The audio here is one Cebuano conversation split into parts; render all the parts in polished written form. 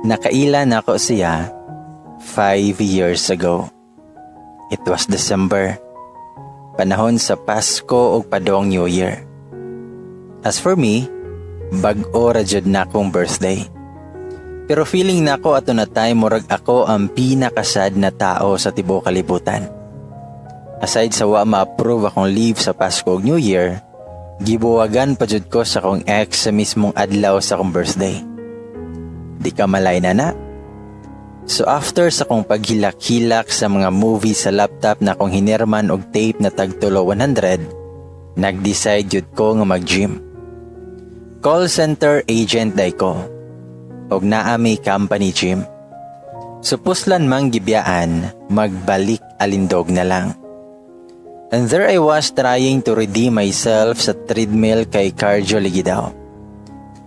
Nakaila nako siya 5 years ago. It was December. Panahon sa Pasko ug padong New Year. As for me, bag-o ra jud na akong birthday. Pero feeling nako ato na time, murag ako ang pinakasad na tao sa tibuok kalibutan. Aside sa wa ma-approve akong leave sa Pasko ug New Year, gibuwagan pa jud ko sa akong ex sa mismong adlaw sa akong birthday. Di ka malay na na. So after sa akong paghilak-hilak sa mga movie sa laptop na akong hinirman og tape na tagtulo 100, nag-decide jud ko nga mag-gym. Call center agent day ko. Og naa mi company gym. So puslan mang gibiyaan, magbalik alindog na lang. And there I was trying to redeem myself sa treadmill kay cardio ligi daw.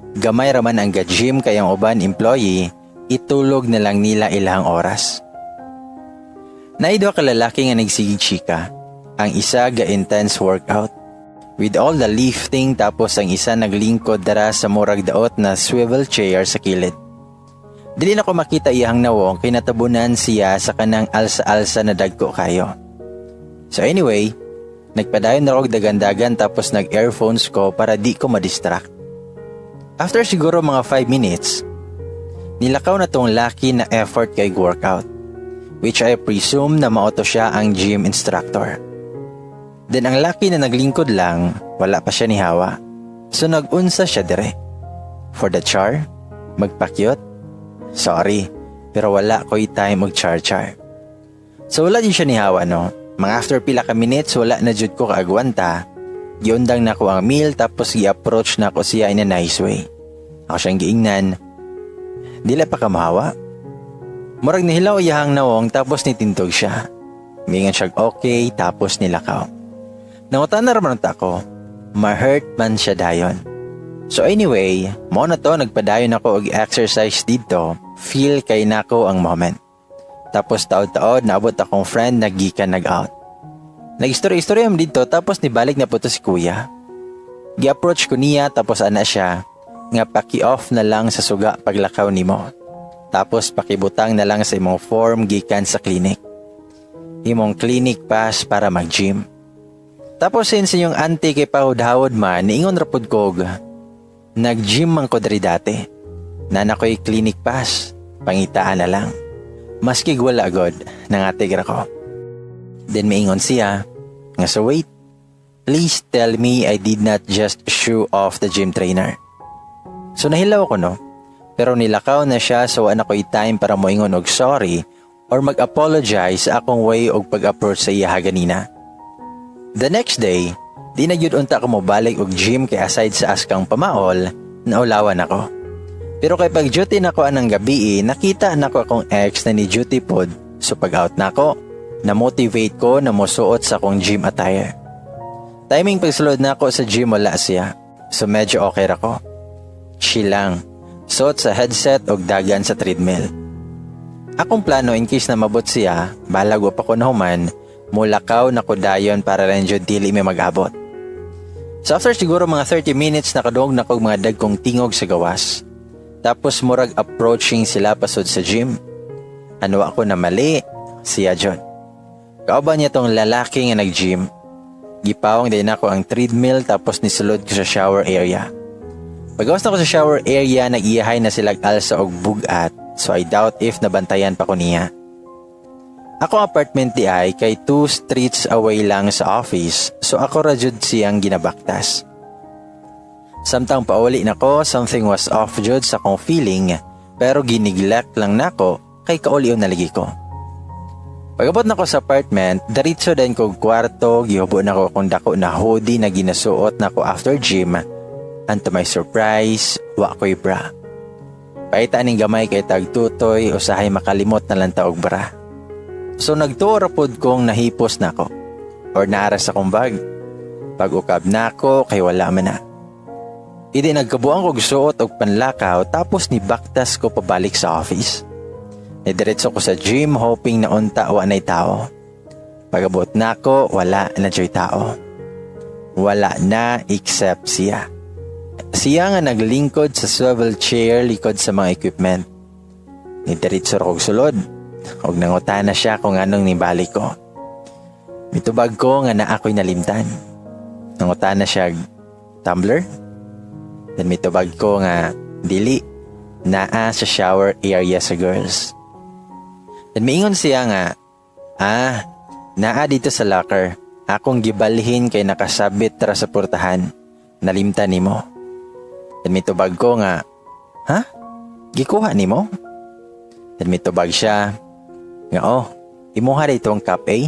Gamay raman ang ga-gym kay ang uban employee, itulog na lang nila ilang oras. Naay duha ka lalaki nga nagsigig chika. Ang isa ga intense workout with all the lifting, tapos ang isa naglingkod dara sa murag daot na swivel chair sa kilid. Dili na ko makita iyang nawong kay natabunan siya sa kanang alsa-alsa na dagko kayo. So anyway, nagpadayon na og dagan-dagan tapos nag-earphones ko para di ko ma-distract. After siguro mga 5 minutes, nilakaw na tong laki na effort kay workout, which I presume na mao to siya ang gym instructor. Then ang laki na naglingkod lang, wala pa siya nihawa. So nag-unsa siya dire? For the char? Magpakyut? Sorry, pero wala ko'y time og char-char. So wala din siya nihawa, no? Mga after pila ka minutes, wala na jud ko kaagwanta. Giundang nako ang mill tapos gi-approach nako siya in a nice way. Ako siyang giingnan, "Dili pa ka mahawa?" Murag nihilaw iyahang nawong tapos nitintog siya. Mingan siya okay tapos nilakaw. Nangutana raman ta ko, ma-hurt man siya dayon. So anyway, mo na to, nagpadayon ako og exercise dito, feel kay nako ang moment. Tapos taod-taod naabot akong friend na gikan nag-out. Nag-istorya-istorya man dito tapos nibalik na po to si kuya. Gi-approach ko niya tapos ana siya nga paki-off na lang sa suga paglakaw nimo. Tapos pakibutang na lang sa imong form gikan sa clinic. Imong clinic pass para mag-gym. Tapos since inyong auntie kay pahod-hawod man, niingon ra pud kog, "Nag-gym man ko diri dati. Naa na ko'y clinic pass, pangitaan na lang." Maski wala god, nangatig ra ko. Then miingon siya, nga so wait, please tell me I did not just shoo off the gym trainer. So nahilaw ko, no? Pero nilakaw na siya, so wala ko'y time para moingon og sorry or mag-apologize sa akong way og pag-approach sa iya ganina. The next day, di na gyud unta ko mobalik og gym kay aside sa askang pamaol, naulawan ako. Pero kay pag duty nako anang gabi, nakita nako akong ex na ni duty pod. So pag out nako, na-motivate ko na mosuot sa akong gym attire. Timing pagsulod nako sa gym, wala siya. So medyo okay ra ko. Chill lang. Suot sa headset og dagan sa treadmill. Akong plano, in case na mabot siya, balag wa pa ko nahuman, mulakaw na ko dayon para lang jud dili may mag-abot. So after siguro mga 30 minutes, nakadungog na kog mga dagkong tingog sa gawas. Tapos murag approaching sila pasod sa gym. Ano ako na mali? Siya jud. Kauban niya tong lalaki nga nag-gym. Gipawong din ako ang treadmill tapos nisulod ko sa shower area. Pagawas na ko sa shower area, nag-iyahay na sila alsa og bugat, so I doubt if nabantayan pa ko niya. Ako apartment di ay kay two streets away lang sa office, so ako ra jud siyang ginabaktas. Samtang pauli nako, something was off jud sa akong feeling, pero gineglect lang nako kay kaulion na lagi ko. Pag-abot nako sa apartment, diretso din ko kwarto, gihubo nako akong dako na hoodie na ginasuot nako after gym. And to my surprise, wa ko'y bra. Paita ning gamay kay tagtutoy, usahay makalimot na lang ta og bra. So nagtuo ra pod kong nahipos nako or naa ra sa akong bag. Pag ukab nako kay wala man na. Idi nagkabuang kog suot og panlakaw tapos ni baktas ko pabalik sa office. Nidiretso ko sa gym hoping na unta wa na'y tao. Pagabot nako, wala na joy tao. Wala na except siya. Siya nga naglingkod sa swivel chair likod sa mga equipment. Ni diretso ra kog sulod. Og nangutana siya kung anong nibalik ko. Mitubag ko nga naa ko'y nalimtan. Nangutana siya, "Tumbler?" Then mitubag ko nga dili, naa sa shower area sa girls. Then miingon siya nga, "Ah, naa dito sa locker. Akong gibalhin kay nakasabit ra sa portahan. Nalimtan nimo." Then mitubag ko nga, "Ha? Gikuha nimo?" Then mitubag siya nga, "Oh, imuha dito ang cup eh."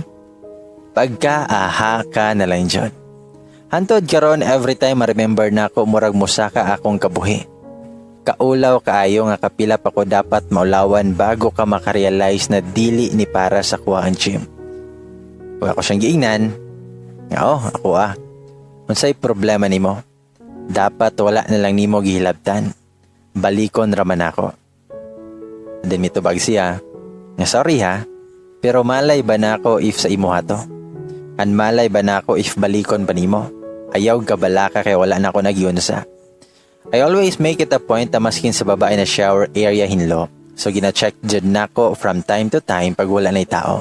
Pagka aha ka na lang dyan. Hantod karon, every time ma-remember na ako, murag musaka akong kabuhi. Kaulaw kaayo nga kapila pa ko dapat maulawan bago ka makarealize na dili ni para sa kuha ang gym. Pag ako siyang giingnan, nga, "Oh, ako ah. Unsay problema nimo? Dapat wala na lang nimo gihilabtan. Balikon raman ako." Then mitubag siya, nga, "Sorry ha, pero malay ba nako if sa imuha to? An malay ba nako if balikon pa nimo? Ayaw kabalaka kay wala na ako nagyunsa." I always make it a point na maskin sa babae na shower area hinlo. So gina-check jud nako from time to time pag wala na tao.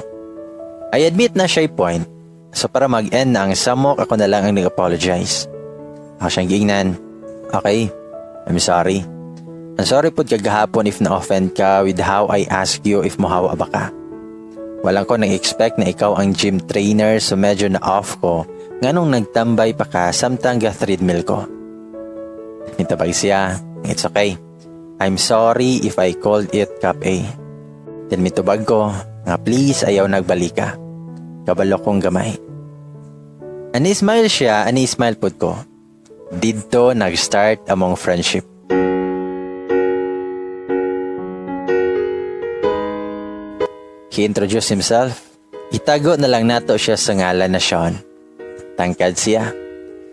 I admit na siya'y point. So para mag-end na ang samok, ako na lang ang nag-apologize. Ako siyang giingnan, "Okay, I'm sorry. I'm sorry pod kagahapon if na-offend ka with how I ask you if mohawa ba ka. Walang ko nag-expect na ikaw ang gym trainer, so medyo na-off ko nganong nagtambay pa ka samtang ga-treadmill ko." Nitabag siya, "It's okay. I'm sorry if I called it cup A." Then mitubag ko nga please ayaw nagbalika. Kabalo kong gamay. Ani smile siya, ani smile pod ko. Didto nag-start among friendship. He introduced himself. Itago na lang nato siya sa ngalan na Sean. Tangkad siya.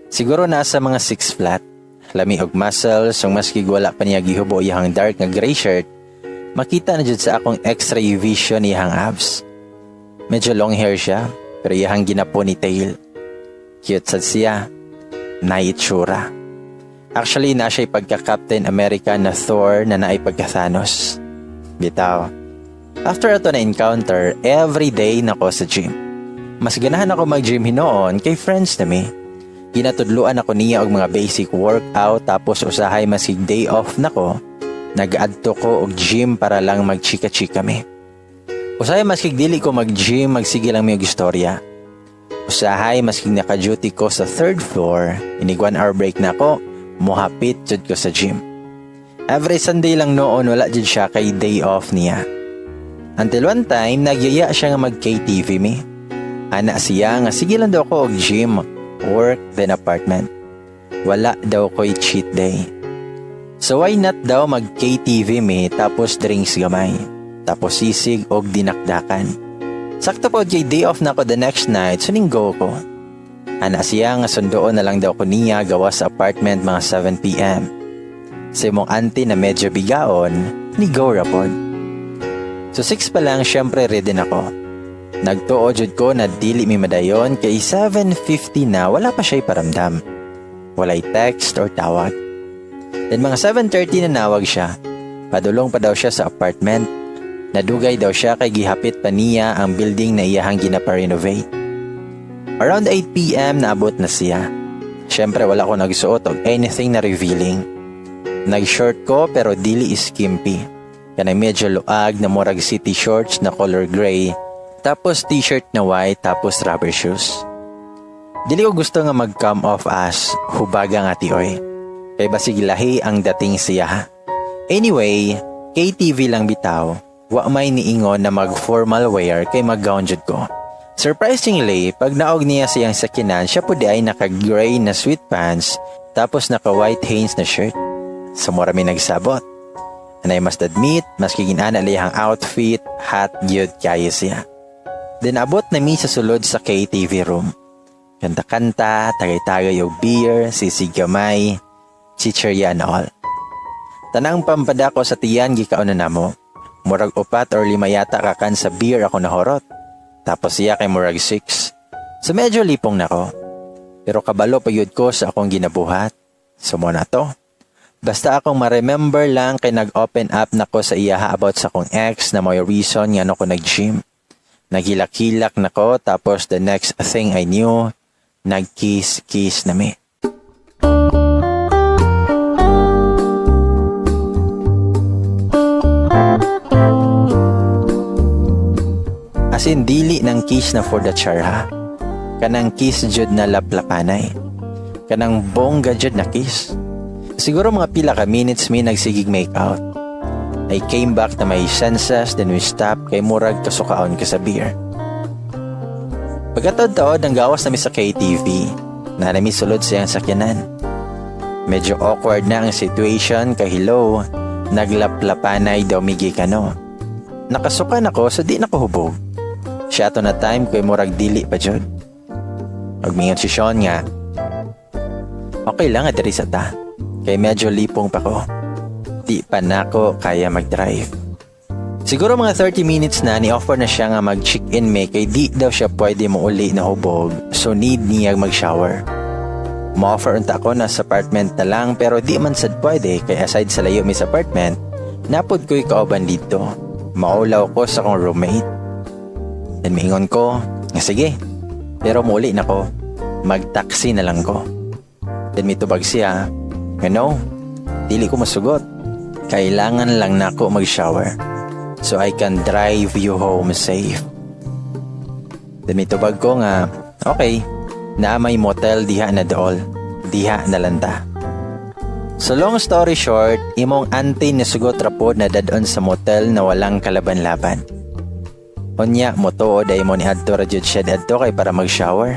Siguro nasa mga 6 flat. Lami og muscles, so maski wala pa niya gihubo iyang dark nga gray shirt, makita na jud sa akong x-ray vision iyang abs. Medyo long hair siya, pero iyang gina-ponytail. Cute sad siya. Naay itsura. Actually, na siya'y pagka-Captain America na Thor na naay pagka-Thanos. Bitaw. After ato na encounter, every day na ko sa gym. Mas ganahan ako mag-gym hinoon kay friends na mi. Ginatudluan ako niya og mga basic workout, tapos usahay maski day off nako, nag-adto ko og gym para lang magchika-chika mi. Usahay maski dili ko mag-gym, magsige lang mi og istorya. Usahay maski naka-duty ko sa third floor, inig 1 hour break na ako, muhapit jud ko sa gym. Every Sunday lang noon wala jud siya kay day off niya. Until one time, nagyaya siya nga mag-KTV mi. Ana siya nga sige lang daw ko og gym, work, then apartment. Wala daw ko'y cheat day. So why not daw mag-KTV mi tapos drinks gamay? Tapos sisig og dinakdakan. Sakto po kay day off na ko the next night, so ning go ko. Ana siya nga sundoon na lang daw ko niya gawas sa apartment mga 7 p.m. Sa imong auntie na medyo bigaon, ni go rapod. So 6 pa lang, syempre ready na ko. Nagtuo jud ko na dili mi madayon kay 7:50 na, wala pa siya'y paramdam. Walay text or tawag. Then mga 7:30 na nawag siya. Padulong pa daw siya sa apartment. Nadugay daw siya kay gihapit pa niya ang building na iyahang ginapa-renovate. Around 8 p.m. naabot na siya. Syempre wala ko nagsuot og anything na revealing. Nag-short ko pero dili skimpy. Kanang medyo luag na murag city shorts na color gray, tapos t-shirt na white, tapos rubber shoes. Dili ko gusto nga mag-come off as hubaga nga tioy. Kay basig lahi ang dating siya. Anyway, KTV lang bitaw. Wa may niingon na mag-formal wear kay mag-gown jud ko. Surprisingly, pag naog niya siyang sakinan, siya po di ay naka-gray na sweatpants tapos naka-white Hanes na shirt. So mura mi nagsabot. And I must admit, maski ginana liyang outfit, hot gyud kayo siya. Then abot na mi sa sulod sa KTV room. Kanta-kanta, tagay-tagay og beer, sisig gamay, chichirya and all. Tanang pampadako sa tiyan gikaon na namo. Murag upat or lima yata ka can sa beer ako nahorot. Tapos siya kay murag 6. So medyo lipong na ko. Pero kabalo pa yun ko sa akong ginabuhat. So mo na to. Basta akong ma-remember lang kay nag-open up na ko sa iyaha about sa akong ex na may reason nga ano ko nag-gym. Naghilak-hilak na ko, tapos the next thing I knew, nag-kiss-kiss na mi. As in, dili ng kiss na for the char ha. Kanang kiss jud na laplapanay. Kanang bongga jud na kiss. Siguro mga pila ka minutes mi nagsigig make out. I came back to my senses, then we stopped kay murag kasukaon ka sa beer. Pagkataod-taod, ang gawas nami sa KTV, na nami sulod siyang sakyanan. Medyo awkward na ang situation kay hello, naglaplapanay daw migi kano. Nakasukan ako so di na ko hubog. Siya ato na time kay murag dili pa jud. Ug si Sean nga, okay lang diri sa ta. Kay medyo lipong pa ko. Di pa nako kaya mag-drive. Siguro mga 30 minutes na ni-offer na siya nga mag-check-in me kay di daw siya pwede mo uli na hubog, so need niya mag-shower. Mo-offer unta ako na sa apartment na lang pero di man sad pwede kay aside sa layo mi sa apartment, napod ko'y kauban dito. Maulaw ko sa akong roommate. Then miingon ko, nga sige, pero muli na ko, mag-taxi na lang ko. Then mitubag siya, you know, dili ko masugot. Kailangan lang nako mag-shower so I can drive you home safe. Then mitubag ko nga, okay, na may motel diha na dool, diha na lanta. So long story short, imong auntie ni sugot rapod na dadon sa motel na walang kalaban-laban. Unya, motuo day mo ni adto ra jud siya adto kay para mag-shower.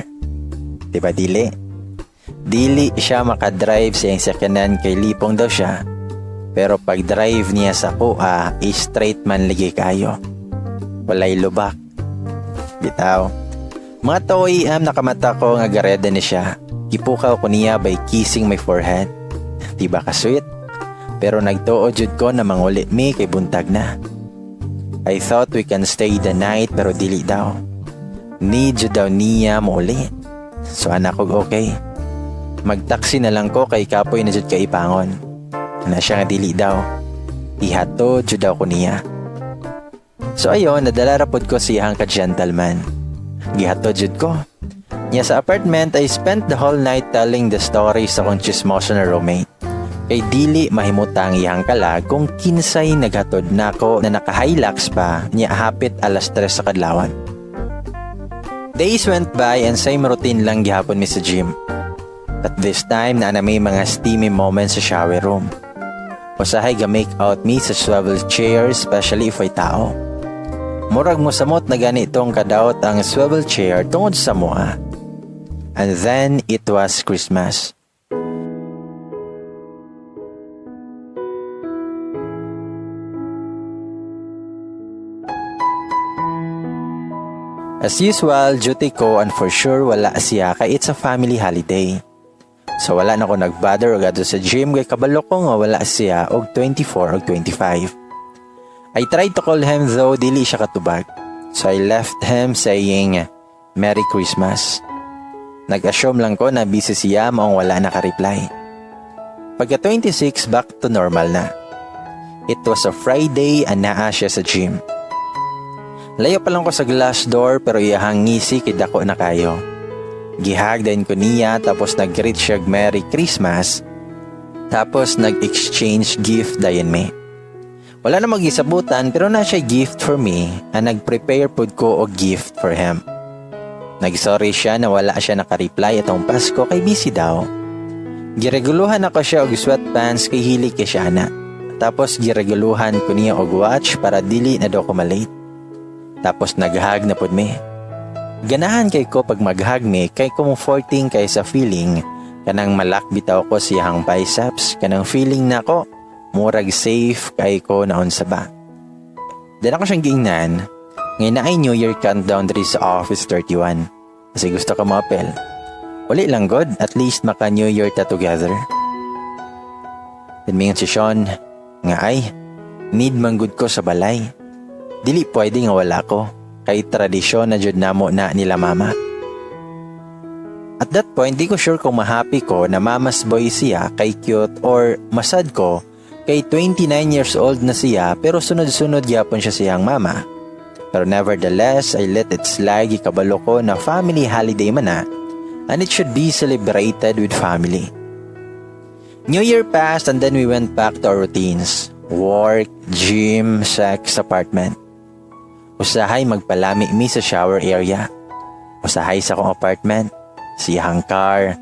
Diba dili? Dili siya makadrive sa iyang sakyanan kay lipong daw siya. Pero pag drive niya sa kuha, straight man ligi kayo. Walay lubak. Bitaw. Mga 2 a.m. nakamata ko nga gareda ni siya. Gipukaw ko niya by kissing my forehead. Diba ka sweet? Pero nagtuo jud ko na manguli mi kay buntag na. I thought we can stay the night pero dili daw. Need jud daw niya mouli. So anak ko okay. Magtaksi na lang ko kay kapoy na jud kay ipangon. Na siya nga dili daw. Ihato jud daw ko niya. So ayon, nadala ra pod ko siyang ka-gentleman. Gihato jud ko. Niya sa apartment, I spent the whole night telling the story sa akong chismoso na roommate. Kay dili mahimutang iyang kalag kung kinsay naghatod nako na naka-Hilux pa niya hapit 3:00 sa kadlawan. Days went by and same routine lang gihapon mi sa gym. But this time na may mga steamy moments sa shower room. Usahay ga make out me sa swivel chair, especially if ay tao. Murag mosamot na ganitong kadawot ang swivel chair tungod sa mua. And then it was Christmas. As usual, duty ko and for sure wala siya kay it's a family holiday. So wala na ko nag-bother og adto sa gym kay kabalo ko nga wala siya og 24 og 25. I tried to call him though dili siya katubag. So I left him saying Merry Christmas. Nag-assume lang ko na busy siya maong wala naka-reply. Pagka 26, back to normal na. It was a Friday and naa siya sa gym. Layo pa lang ko sa glass door pero iyahang ngisi kay dako na kayo. Gihag din ko niya tapos nag-greet siya Merry Christmas. Tapos nag-exchange gift dayon me. Wala na mag-isabutan pero na siya gift for me and nag-prepare pud ko og gift for him. Nag-sorry siya na wala siya naka-reply atong Pasko kay busy daw. Gireguluhan ako siya og sweatpants kay hili kay siya na. Tapos gireguluhan ko niya og watch para dili na daw ko malate. Tapos naghag na pud mi. Ganahan kay ko pag maghag mi kay comforting kay sa feeling kanang malak bitaw ko siyang biceps, kanang feeling nako murag safe kay ko naon sa ba. Then ako siyang giingnan ngay naay New Year countdown diri sa Office 31. Kasi gusto ka mo-apel. Uli lang god, at least maka New Year ta together. Then mingon si Sean, nga ay, need man gud ko sa balay. Dili pwede nga wala ko, kay tradisyon na jud namo na nila mama. At that point, di ko sure kung ma-happy ko na mama's boy siya kay cute or ma-sad ko kay 29 years old na siya pero sunod-sunod gyapon siya siyang mama. Pero nevertheless, I let it slide, kabalo ko na family holiday man na and it should be celebrated with family. New Year passed and then we went back to our routines. Work, gym, sex, apartment. Usahay magpalami mi sa shower area. Usahay sa akong apartment, siyang car.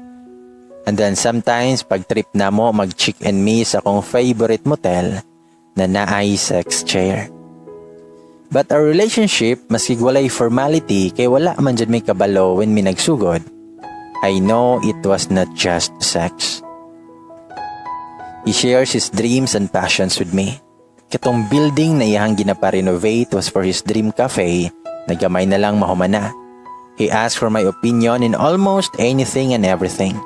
And then sometimes pag trip na mo mag-check-in mi sa akong favorite motel na naay sex chair. But our relationship, maski walay formality kay wala man jud may kabalo when mi nagsugod, I know it was not just sex. He shares his dreams and passions with me. Katong building na iyang ginapa-renovate was for his dream cafe na gamay na lang mahumana. He asked for my opinion in almost anything and everything.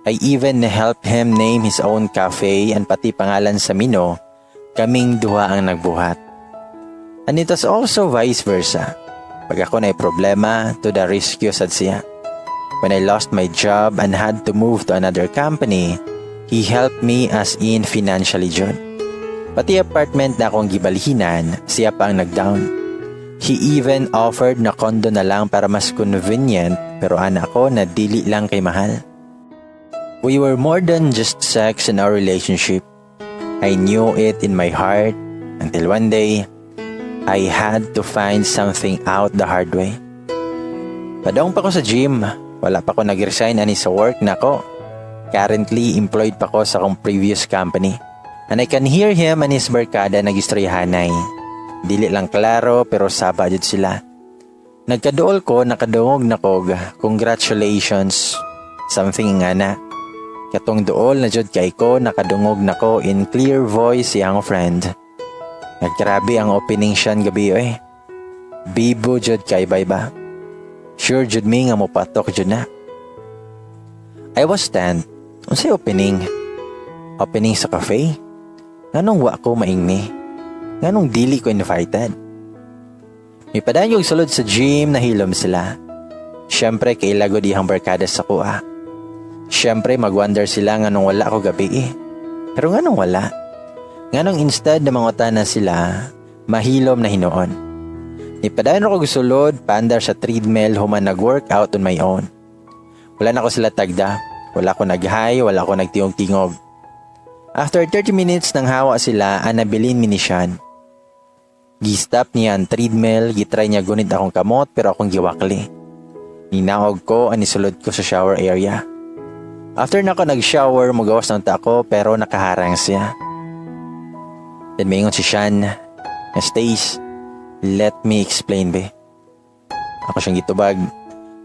I even helped him name his own cafe and pati pangalan sa menu, kaming duha ang nagbuhat. And it was also vice versa. Pag ako na problema, to the rescue sad siya. When I lost my job and had to move to another company, he helped me as in financially jud. Pati apartment na akong gibalhinan, siya pa ang nag-down. He even offered na condo na lang para mas convenient, pero ana ko na dili lang kay mahal. We were more than just sex in our relationship. I knew it in my heart until one day, I had to find something out the hard way. Padong pa ko sa gym, wala pa ko nag-resign ani sa work nako. Currently employed pa ko sa akong previous company. And I can hear him and his barkada nagistoryahanay. Dili lang klaro pero saba jud sila. Nagkaduol ko, nakadungog na kog, "Congratulations." Something nga na. Katong duol na jud kay ko, nakadungog na ko in clear voice siyang friend. Naggrabe ang opening siyan gabi eh. Bibo jud kay bay ba? Sure jud mi nga mopatok jud na. I was stunned. Unsay opening? Opening sa cafe? Nganong wa ko maingni? Nganong dili ko invited? Mipadayon sulod sa gym, nahilom sila. Siyempre kay lagod iyang barkada sa kuha. Siyempre mag-wonder sila nganong wala ko gabi eh. Pero nganong wala? Nganong instead na mangutana sila, mahilom na hinuon. Nipadayon ako sulod, paandar sa treadmill human nag-workout on my own. Wala na ko sila tagda. Wala ko nag-hi, wala ko nagtingog-tingog. After 30 minutes nang hawa sila, anabilin mi ni Sean. Gi-stop niya ang treadmill, gitry niya gunit akong kamot pero akong giwakli. Ninaog ko, anisulod ko sa shower area. After na ako nag-shower, mugawas ng ta ako pero nakaharang siya. Then maingon si Sean, nga, "Stace, let me explain be." Ako siyang gitubag,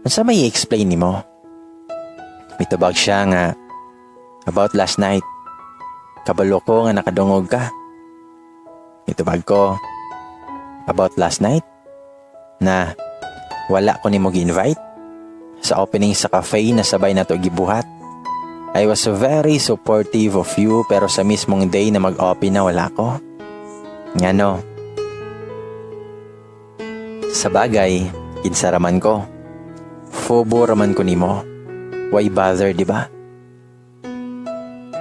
"Unsa may i-explain nimo?" Mitubag siya nga, "About last night. Kabalo ko nga nakadungog ka." Mitubag ko, "About last night? Na wala ko nimo gi-invite? Sa opening sa cafe na sabay na to gibuhat? I was very supportive of you pero sa mismong day na mag-open na wala ko. Ngano?" "Sa bagay, kinsa raman ko. Fobo raman ko nimo. Why bother, di ba?"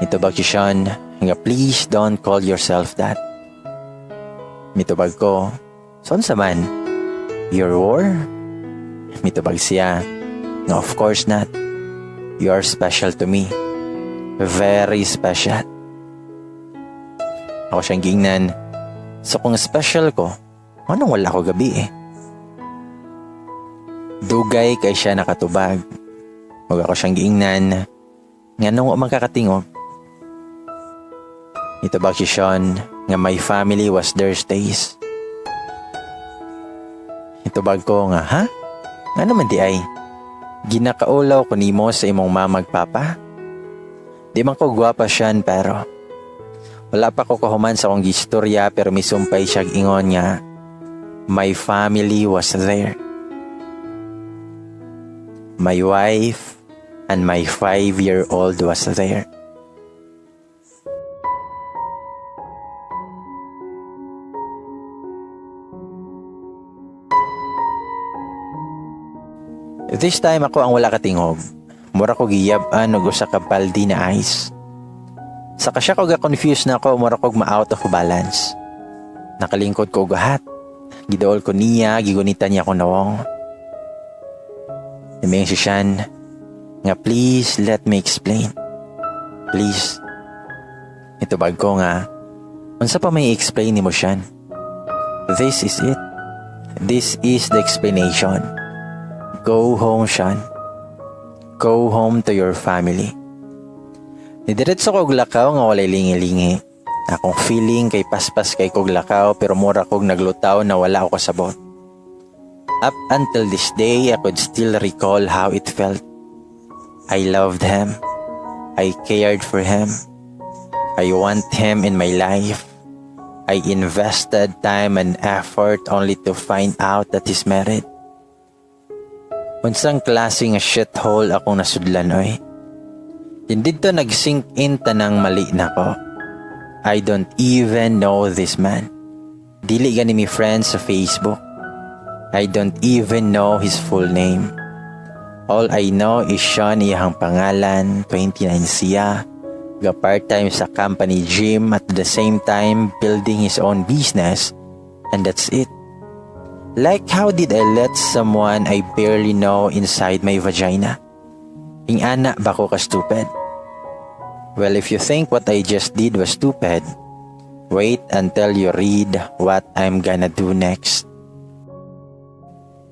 Mitubag si Sean nga, "Please don't call yourself that." Mitubag ko, "So unsa man? Your war?" Mitubag siya, "No, of course not. You are special to me. Very special." Ako siyang gingnan, "So kung special ko, anong wala ko gabi eh?" Dugay kay siya nakatubag. Wag ako siyang giingnan, "Nganong wa man kakatingog?" Mitubag si Sean nga, "My family was there, Stace." Itubag ko nga, "Ha? Ngano man di ay? Ginakaulaw ko nimo sa imong mamag papa? Di man ko gwapa, Sean, pero" Wala pa ko kahuman sa akong gistorya pero misumpay siya ingon nga, "My family was there. My wife and my 5-year-old was there." This time, ako ang wala katingog. Mura ko giyab-an og usa ka baldi na ice. Sa kasya ko ga-confuse na ako, mura kog ma-out of balance. Nakalingkod ko og hat. Giduol ko niya, gigunitan niya akong nawong. Niingon si Sean nga, "Please let me explain. Please." Mitubag ko nga, "Unsa pa may explain nimo, Sean? This is it. This is the explanation. Go home, Sean. Go home to your family." Nidiretso kog lakaw nga walay lingi-lingi. Akong feeling kay paspas kay kog lakaw, pero mura kog naglutaw na wala ako kasabot. Up until this day, I could still recall how it felt. I loved him. I cared for him. I want him in my life. I invested time and effort only to find out that he's married. Unsang klase nga shithole akong nasudlan, oy? Hindi to nag-sink in tanang mali na ko. I don't even know this man. Dili gani mi friends sa Facebook. I don't even know his full name. All I know is Sean iyahang pangalan, 29 siya, ga part-time sa company gym at the same time building his own business, and that's it. Like, how did I let someone I barely know inside my vagina? Ingana ba ko ka stupid? Well, if you think what I just did was stupid, wait until you read what I'm gonna do next.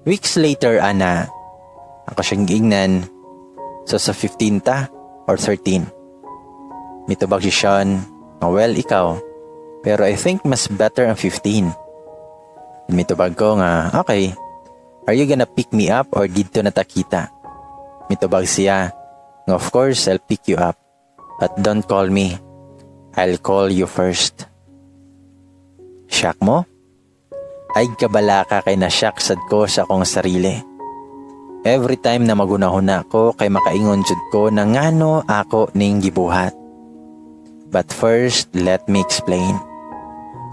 Weeks later, ana, ako siyang giingnan, "So sa 15 ta or 13?" Mitubag si Sean, "Oh, well, ikaw. Pero I think mas better ang 15." Mitubag ko nga, "Okay, are you gonna pick me up or didto na ta kita?" Mitubag siya, "Of course, I'll pick you up. But don't call me. I'll call you first." Shock mo? Ay, kabalaka kay na-shock sad ko sa akong sarili. Every time na magunahuna ko kay makaingon jud ko na ngano ako ning gibuhat. But first, let me explain.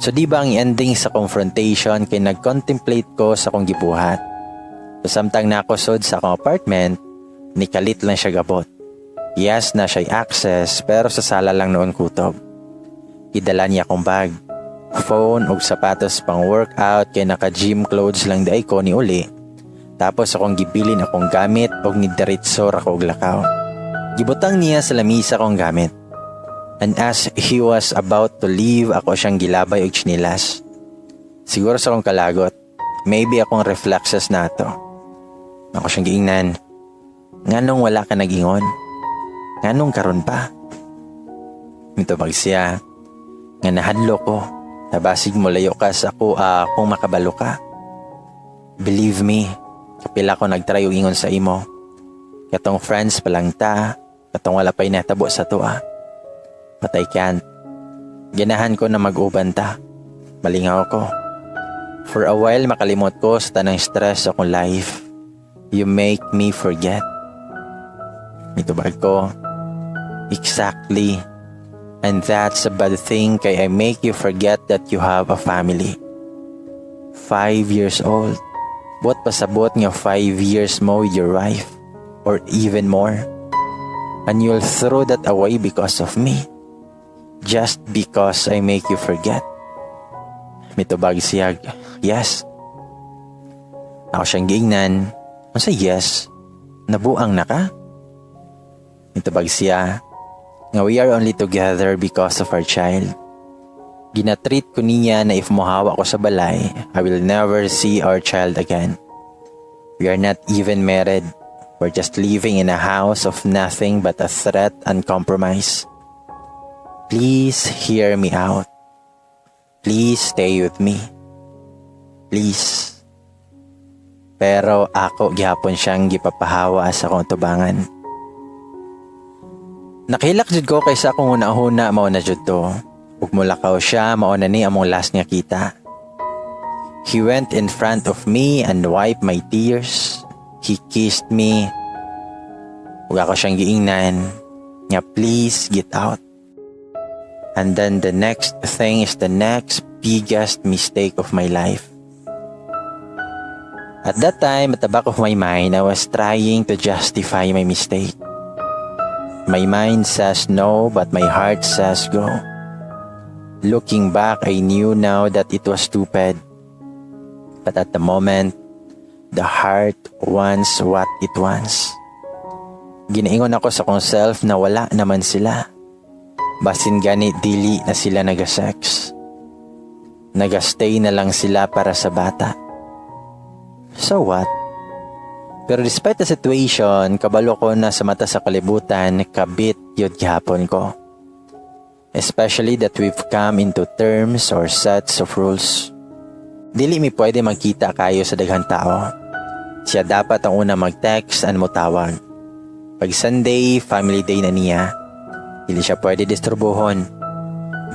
So di ba ang ending sa confrontation kay nag-contemplate ko sa akong gibuhat? So samtang nakosod sa akong apartment, nikalit lang siya gabot. Yes, naa siya access, pero sa sala lang noon kutob. Gidala niya akong bag, phone ug sapatos pang workout kay naka gym clothes lang diay ko ni uli. Tapos akong gibilin akong gamit ug nidiretso ra ko og lakaw. Gibutang niya sa lamisa akong gamit. And as he was about to leave, ako siyang gilabay og tsinilas. Siguro sa akong kalagot, maybe akong reflexes nato. Ako siyang giingnan, "Nganong wala ka nagingon? Nganong karon pa?" Mitubag siya nga, "Nahadlok ko. Nabasig mo layo ka sa ako kung makabalo ka. Believe me, kapila ko nagtry og ingon sa imo. Katong friends pa lang ta, katong wala pa'y natabo sa atoa. But I can't. Ganahan ko na mag-uban ta. Malingaw ko. For a while, makalimot ko sa tanang stress sa akong life. You make me forget." Mitubag ko, "Exactly. And that's a bad thing kay I make you forget that you have a family. 5 years old. Buot pasabot nga 5 years mo with your wife or even more. And you'll throw that away because of me. Just because I make you forget." Mitubag siya, "Yes." Ako siyang giingnan, "Unsa yes? Nabuang na ka?" Mitubag siya nga, "We are only together because of our child. Ginatreat ko niya na if mohawa ko sa balay, I will never see our child again. We are not even married. We're just living in a house of nothing but a threat and compromise. Please hear me out. Please stay with me. Please." Pero ako gihapon siyang gipapahawa sa akong tubangan. Nakahilak jud ko kay sa akong una-huna mao na jud to. Ug mulakaw siya, mao na ni among last nga kita. He went in front of me and wiped my tears. He kissed me. Ug ako siyang giingnan nga, "Please get out." And then the next thing is the next biggest mistake of my life. At that time, at the back of my mind, I was trying to justify my mistake. My mind says no, but my heart says go. Looking back, I knew now that it was stupid. But at the moment, the heart wants what it wants. Ginaingon nako sa akong self na wala naman sila. Basin gani dili na sila naga-sex. Naga-stay na lang sila para sa bata. So what? Pero despite the situation, kabalo ko na sa mata sa kalibutan, kabit gyud gihapon ko. Especially that we've come into terms or sets of rules. Dili mi pwede magkita kayo sa daghang tao. Siya dapat ang una mag-text and motawag. Pag Sunday, family day na niya. Dili siya pwede disturbuhon.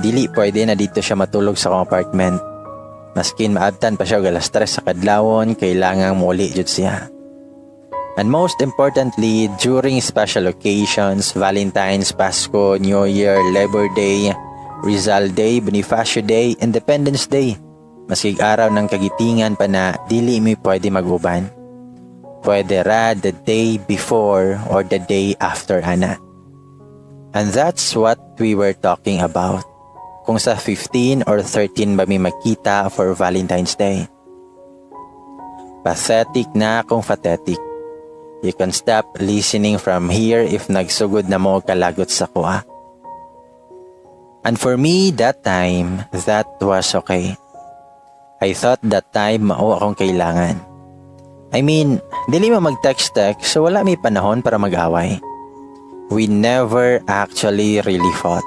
Dili pwede na didto siya matulog sa akong apartment. Maskin maabtan pa siya og alas 3 sa kadlawon, kailangang muuli jud siya. And most importantly, during special occasions, Valentine's, Pasko, New Year, Labor Day, Rizal Day, Bonifacio Day, Independence Day, maski Araw ng Kagitingan pa na, dili mi pwede mag-uban. Pwede ra the day before or the day after ana. And that's what we were talking about. Kung sa 15 or 13 ba mi magkita for Valentine's Day. Pathetic na kung pathetic. You can stop listening from here if nagsugod na mo kalagot sa akoa. And for me, that time, that was okay. I thought that time mao akong kailangan. I mean, dili man mag-text-text, so wala may panahon para mag-away. We never actually really fought.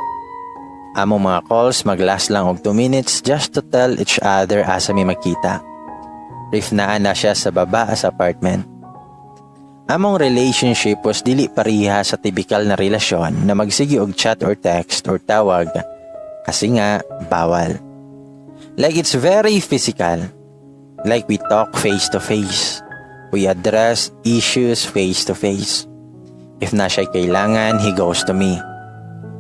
Among mga calls mag-last lang og 2 minutes just to tell each other asa mi magkita. If naa na siya sa baba sa apartment. Among relationship was dili pareha sa typical na relasyon na magsige og chat or text or tawag kasi nga bawal. Like, it's very physical. Like, we talk face to face. We address issues face to face. If naa siya kailangan, he goes to me.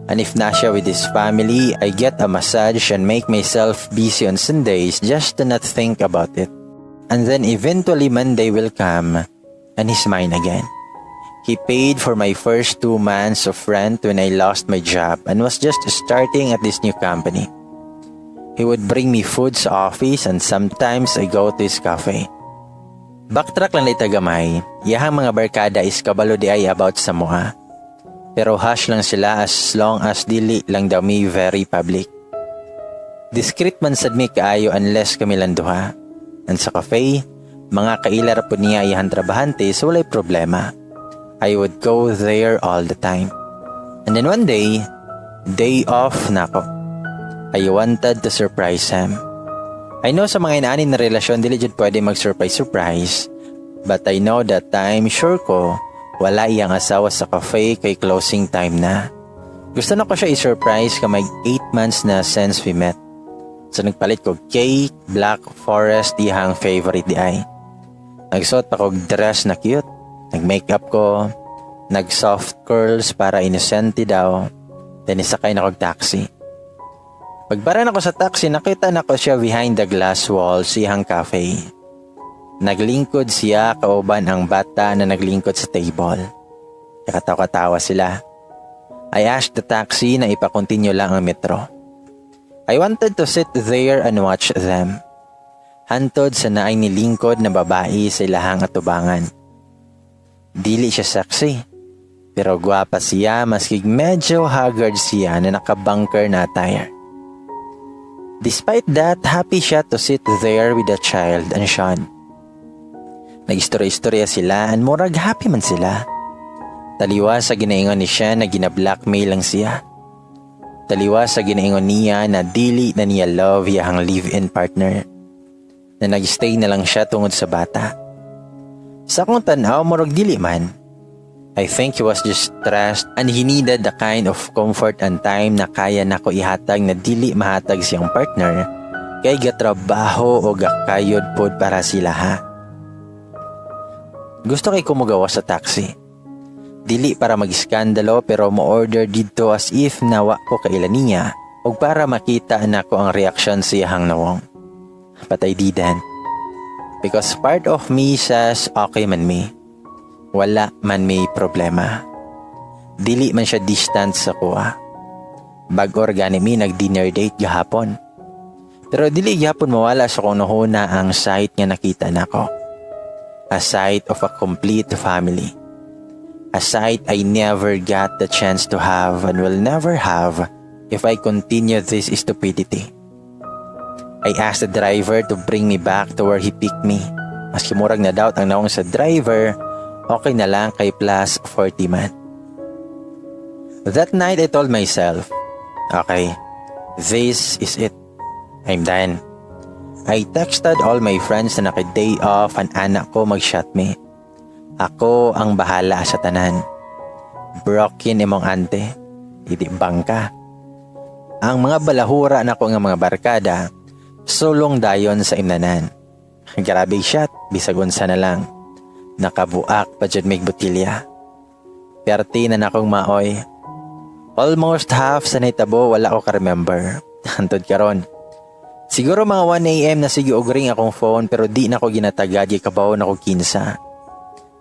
And if naa siya with his family, I get a massage and make myself busy on Sundays just to not think about it. And then eventually Monday will come and he's mine again. He paid for my first 2 months of rent when I lost my job and was just starting at this new company. He would bring me food sa office and sometimes I go to his cafe. Backtrack lang ta gamay, iyahang mga barkada is kabalo diay about sa amoa. Pero hush lang sila as long as dili lang daw mi very public. Discreet man sad mi kaayo unless kami lang duha. And sa cafe, mga kaila ra pod niya iyang trabahante, so walay problema. I would go there all the time. And then one day, day off nako. I wanted to surprise him. I know sa mga inaani na relasyon, dili jud pwede mag-surprise surprise. But I know that time, sure ko wala iyang asawa sa cafe kay closing time na. Gusto nako siya i-surprise kay mag 8 months na since we met. So nagpalit ko cake, Black Forest iyang favorite diay. Nagsuot pa kog dress na cute. Nag-makeup ko. Nag-soft curls para inosente daw. Then isakay na kog taxi. Pagbara nako sa taxi, nakita nako siya behind the glass wall sa iyang cafe. Naglingkod siya kauban ang bata na naglingkod sa table. Kakatawa-katawa sila. I asked the taxi na ipakontinue lang ang metro. I wanted to sit there and watch them. Hantod sa naay nilingkod na babae sa ilahang atubangan. Dili siya sexy. Pero gwapa siya maski medyo haggard siya na nakabangker na attire. Despite that, happy siya to sit there with the child and Sean. Nag-istorya-istorya sila and murag happy man sila. Taliwa sa ginaingon ni siya na gina-blackmail lang siya. Taliwa sa ginaingon niya na dili na niya love iyang live-in partner. Na nag-stay na lang siya tungod sa bata. Sa akong tanaw, murag dili man. I think he was just stressed and he needed the kind of comfort and time na kaya nako ihatag na dili mahatag siyang partner kay gatrabaho o gakayod pod para sila ha. Gusto kay ko mogawas sa taxi. Dili para mag-iskandalo, pero mo-order didto as if na wa ko kaila niya ug para makita nako ang reaksyon sa iyahang nawong. But I didn't. Because part of me says okay man mi. Wala man may problema. Dili man siya distant sa akoa. Bag-o ra gani mi nag-dinner date gahapon. Pero dili gyapon mawala sa akong hunahuna ang sight nga nakita nako. A sight of a complete family. A sight I never got the chance to have and will never have if I continue this stupidity. I asked the driver to bring me back to where he picked me. Maski murag na doubt ang nawong sa driver, okay na lang kay plus 40 man. That night I told myself, "Okay, this is it. I'm done." I texted all my friends na naka-day off and ana ko mag-shot mi. Ako ang bahala sa tanan. Broken imong ante, hindi bangka. Ang mga balahura nako nga mga barkada, sulong dayon sa imnanan. Grabe shot, bisag unsa na lang. Nakabuak pa jud mig botilya. Perti na nakong maoy. Almost half sa nahitabo wala ko ka-remember. Hantod karon. Siguro mga 1 a.m. na sige og ring akong phone pero di na ko ginatagad kay kabaw na ko kinsa.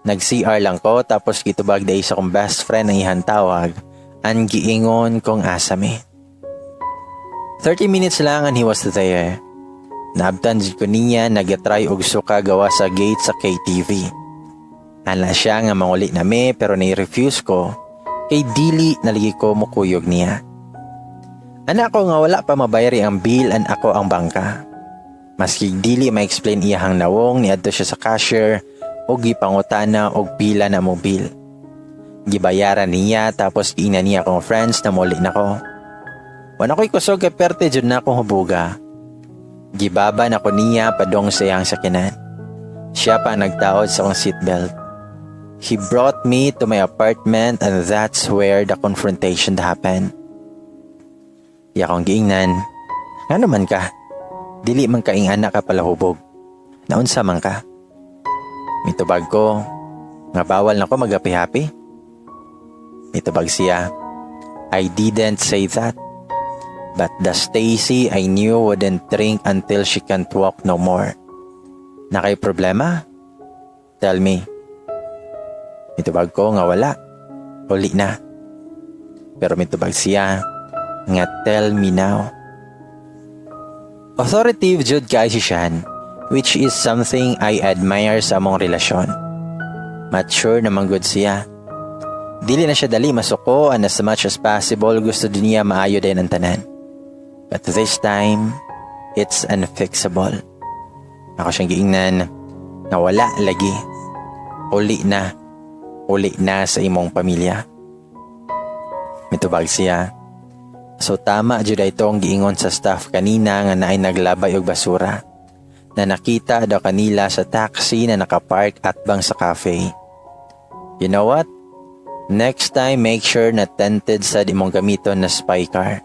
Nag-CR lang ko tapos gitubag dai sa akong best friend ang iyang tawag and giingon kong asa mi. 30 minutes lang and he was there. Naabtan jud ko niya nagatry og suka gawa sa gate sa KTV. Ana siya nga manguli na mi pero ni-refuse ko kay dili naligi ko mukuyog niya. Ana ko nga wala pa mabayri ang bill and ako ang bangka. Maski dili ma-explain iyahang nawong, niadto siya sa cashier og gipangutana og pila na mo bill. Gibayaran niya tapos giingnan niya akong friends na muli na ko. Wala ko'y kusog kay perte jud na akong hubuga. Gibaba na ko niya padong sa iyang sakinan. Siya pa ang nagtaod sa akong seatbelt. He brought me to my apartment and that's where the confrontation happened. Iya akong giingnan, "Nga naman ka? Dili man ka anak ka palahubog. Naunsa man ka?" Mitubag ko, nga bawal na ko magapi-happy. Mitubag siya, "I didn't say that. But the Stacy I knew wouldn't drink until she can't walk no more. Naa kay problema? Tell me." Mitubag ko nga wala. Uli na. Pero mitubag siya nga tell me now. Authoritative jud kay si Sean, which is something I admire sa among relasyon. Mature naman gud siya. Dili na siya dali masuko and as much as possible gusto din niya maayo din ang tanan. But this time, it's unfixable. Ako siyang giingnan na wala lagi. Uli na. Uli na sa imong pamilya. Mitubag siya, "So tama jud itong giingon sa staff kanina nga naay naglabay og basura. Na nakita daw kanila sa taxi na nakapark atbang sa cafe. You know what? Next time, make sure na tinted sad imong gamiton na spy car."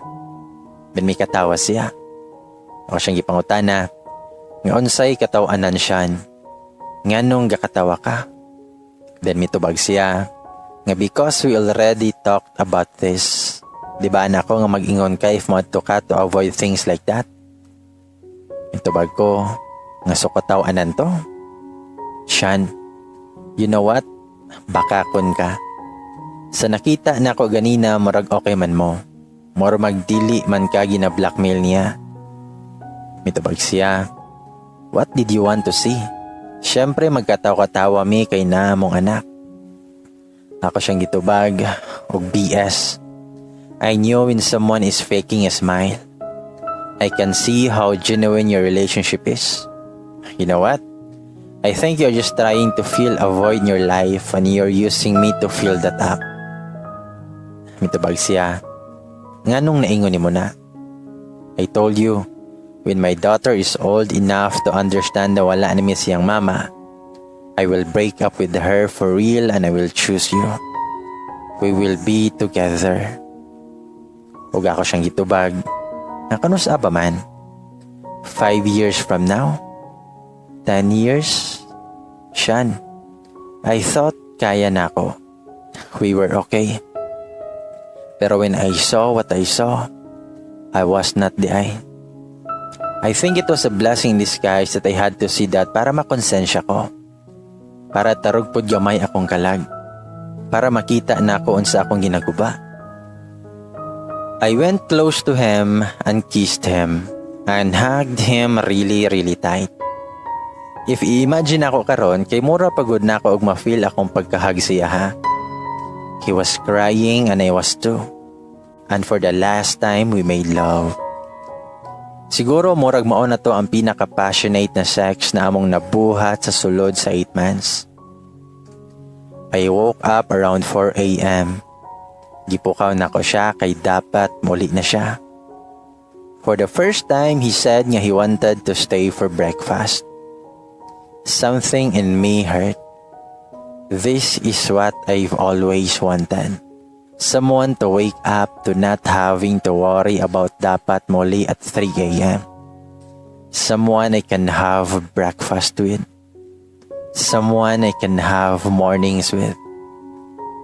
Then may katawa siya. Ako siyang gipangutana nga unsay katawanan siya. Nganong gakatawa ka? Then mitubag siya nga because we already talked about this. Di ba anak ko nga mag-ingon ka if moadto ka to avoid things like that? Mitubag ko nga so katawanan to. Shan, you know what? Baka kun ka. Sa nakita na ko ganina, murag okay man mo. Murag magdili man ka gina-blackmail niya. Mitubag siya, "What did you want to see? Siyempre magkatawa-katawa mi kay na mong anak." Ako siyang gitubag og BS. I knew when someone is faking a smile. I can see how genuine your relationship is. You know what? I think you're just trying to fill a void in your life and you're using me to fill that up. Mitubag siya, "Nganong naingon nimo na?" I told you, when my daughter is old enough to understand na wala na siyang mama, I will break up with her for real and I will choose you. We will be together. Ug ako siyang gitubag, nga kanus-a pa man? 5 years from now? 10 years? Shan, I thought kaya na ako. We were okay. Pero when I saw what I saw, I was not diay. I think it was a blessing in disguise that I had to see that para makonsensya ko. Para tarog pod gamay akong kalag. Para makita nako unsa akong ginaguba. I went close to him and kissed him and hugged him really, really tight. If i-imagine ako karon, kay mura pa gud nako og ma-feel akong pagka-hug siya ha. He was crying and I was too. And for the last time, we made love. Siguro murag mao na to ang pinaka-passionate na sex na among nabuhat sa sulod sa 8 months. I woke up around 4 a.m. Gipukaw nako siya kay dapat muli na siya. For the first time, he said nga he wanted to stay for breakfast. Something in me hurt. This is what I've always wanted. Someone to wake up to, not having to worry about dapat muli at 3 a.m. Someone I can have breakfast with. Someone I can have mornings with.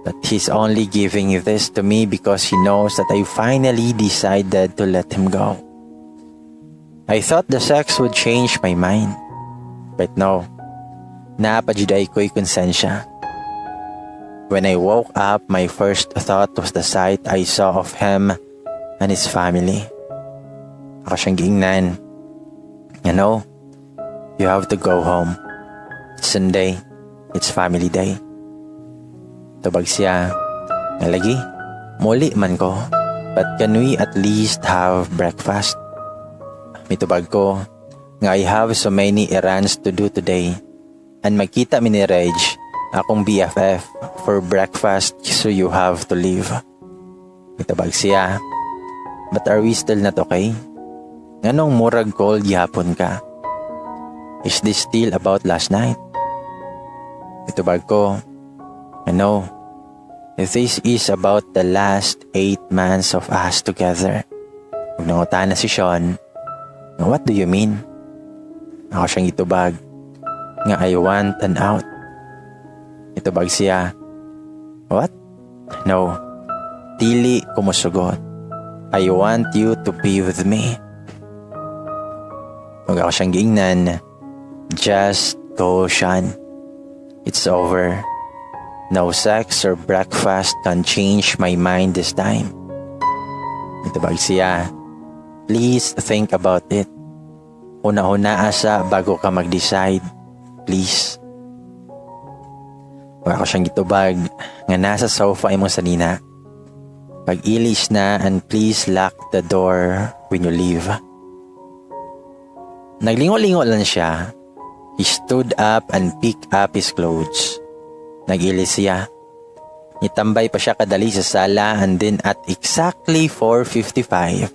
But he's only giving this to me because he knows that I finally decided to let him go. I thought the sex would change my mind. But no. Naa pa jud ko'y konsensya. When I woke up, my first thought was the sight I saw of him and his family. Ako siyang giingnan, "You have to go home. It's Sunday. It's family day." Tubag siya, nga lagi, muli man ko. But can we at least have breakfast? Mitubag ko, nga I have so many errands to do today. And magkita mi ni Reg, akong BFF, for breakfast, so you have to leave. Mitubag siya, "But are we still not okay? Nganong murag cold gihapon ka? Is this still about last night?" Mitubag ko, "No. This is about the last 8 months of us together." Ug nangutana si Sean, "What do you mean?" Ako siyang itubag, nga I want an out. Itubag siya, "What? No. Dili ko mosugot. I want you to be with me." Ug ako siyang giingnan, "Just go, Sean. It's over. No sex or breakfast can change my mind this time." Itubag siya, "Please think about it. Huna-hunaa sa bago ka mag-decide. Please." Ug ako siyang gitubag nga nasa sofa imong sanina. Pag-ilis na, and please lock the door when you leave. Naglingo-lingo lang siya. He stood up and picked up his clothes. Nag-ilis siya. Nitambay pa siya kadali sa sala and then at exactly 4:55,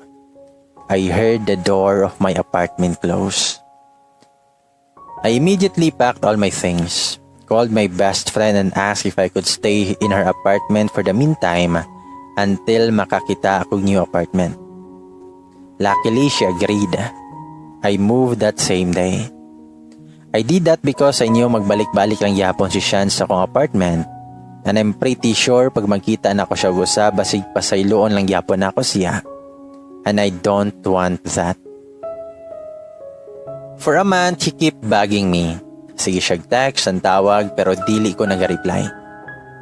I heard the door of my apartment close. I immediately packed all my things, called my best friend and asked if I could stay in her apartment for the meantime until makakita akong new apartment. Luckily, she agreed. I moved that same day. I did that because I knew magbalik-balik lang gihapon si Sean sa akong apartment and I'm pretty sure pag magkita nako siya usa, basig pasayloon lang gihapon nako siya. And I don't want that. For a month, he kept bugging me. Sige siya text and tawag pero dili ko nag-reply.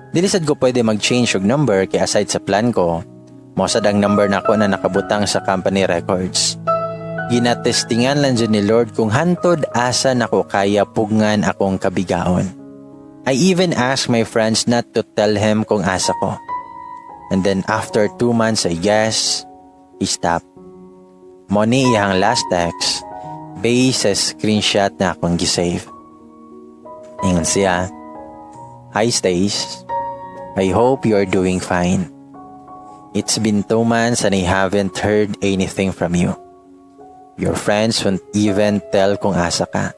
Dili sad ko pwede mag-change og number kay aside sa plan ko, mao sad ang number nako na nakabutang sa company records. Ginatestingan lang jud ni Lord kung hantod asa nako kaya pugngan akong kabigaon. I even asked my friends not to tell him kung asa ko. And then after 2 months, I guess, he stopped. Mao ni iyang last text based sa screenshot na akong gisave. Ingon siya, "Hi Stace, I hope you're doing fine. It's been 2 months and I haven't heard anything from you. Your friends won't even tell kung asa ka.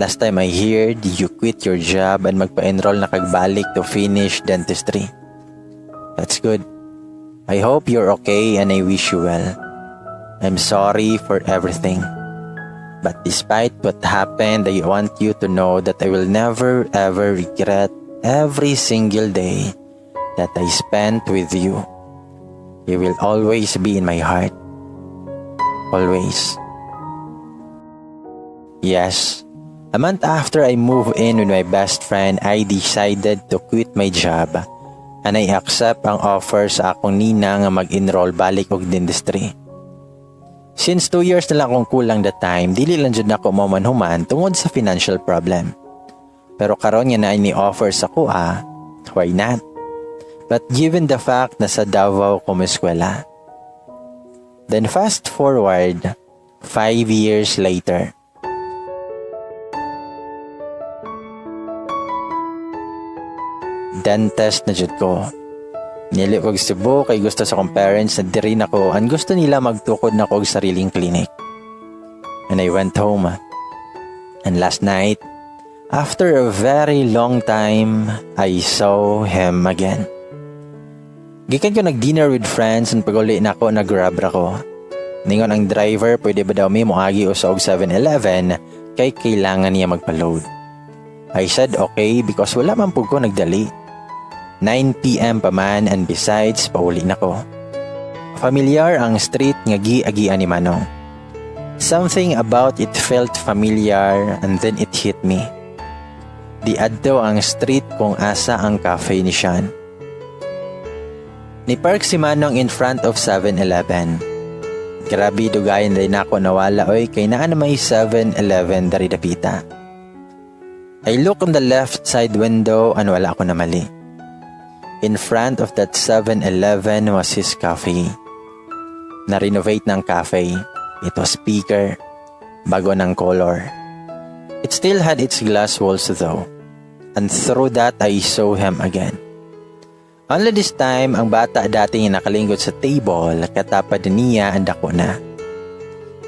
Last time I heard, you quit your job and magpa-enroll na kag balik to finish dentistry. That's good. I hope you're okay and I wish you well. I'm sorry for everything. But despite what happened, I want you to know that I will never ever regret every single day that I spent with you. You will always be in my heart. Always. Yes, a month after I moved in with my best friend, I decided to quit my job and I accept ang offer sa akong nina nga mag-enroll balik og dentistry. Since 2 years na lang akong kulang that time, dili lang jud nako mahuman tungod sa financial problem. Pero karon nga naa ni offer sa akoa, why not? But given the fact na sa Davao ko eskwela. Then fast forward, 5 years later. Dentist na jud ko. Niuli ko og Cebu kay gusto sa akong parents na diri na ko and gusto nila magtukod na ko og sariling clinic. And I went home. And last night, after a very long time, I saw him again. Gikan ko nag-dinner with friends and pag-uli nako, nag-Grab ra ko. Ningon ang driver, pwede ba daw mi moagi usa og 7-Eleven kay kailangan niya magpa-load. I said okay because wala man pud ko nagdali. 9 p.m. pa man and besides, pauli na ko. Familiar ang street nga giagian ni Manong. Something about it felt familiar and then it hit me. Diadto ang street kung asa ang cafe ni Sean. Ni-park si Manong in front of 7-Eleven. Grabe, dugayan din ako nawala oy kay naa na may 7-Eleven dari dapita. I look on the left side window and wala ako namali. In front of that 7-Eleven was his cafe. Na-renovate ng cafe. It was speaker. Bago ng color. It still had its glass walls though. And through that, I saw him again. Only this time, ang bata dati nga nakalingkod sa table, katapad niya ang dako na.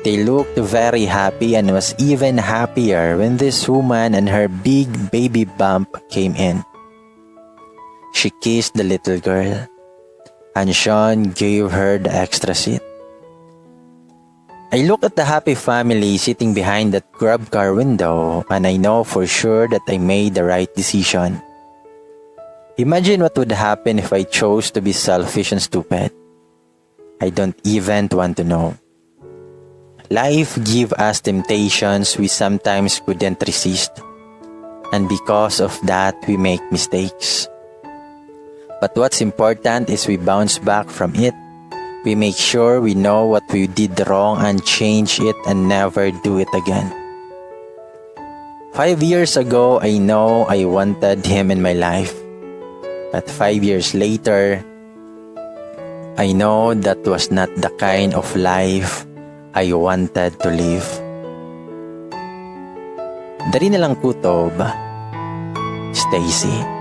They looked very happy and was even happier when this woman and her big baby bump came in. She kissed the little girl, and Sean gave her the extra seat. I look at the happy family sitting behind that Grab car window and I know for sure that I made the right decision. Imagine what would happen if I chose to be selfish and stupid. I don't even want to know. Life give us temptations we sometimes couldn't resist. And because of that, we make mistakes. But what's important is we bounce back from it. We make sure we know what we did wrong and change it and never do it again. 5 years ago, I know I wanted him in my life. But 5 years later, I know that was not the kind of life I wanted to live. Dari na lang kutob, Stacy.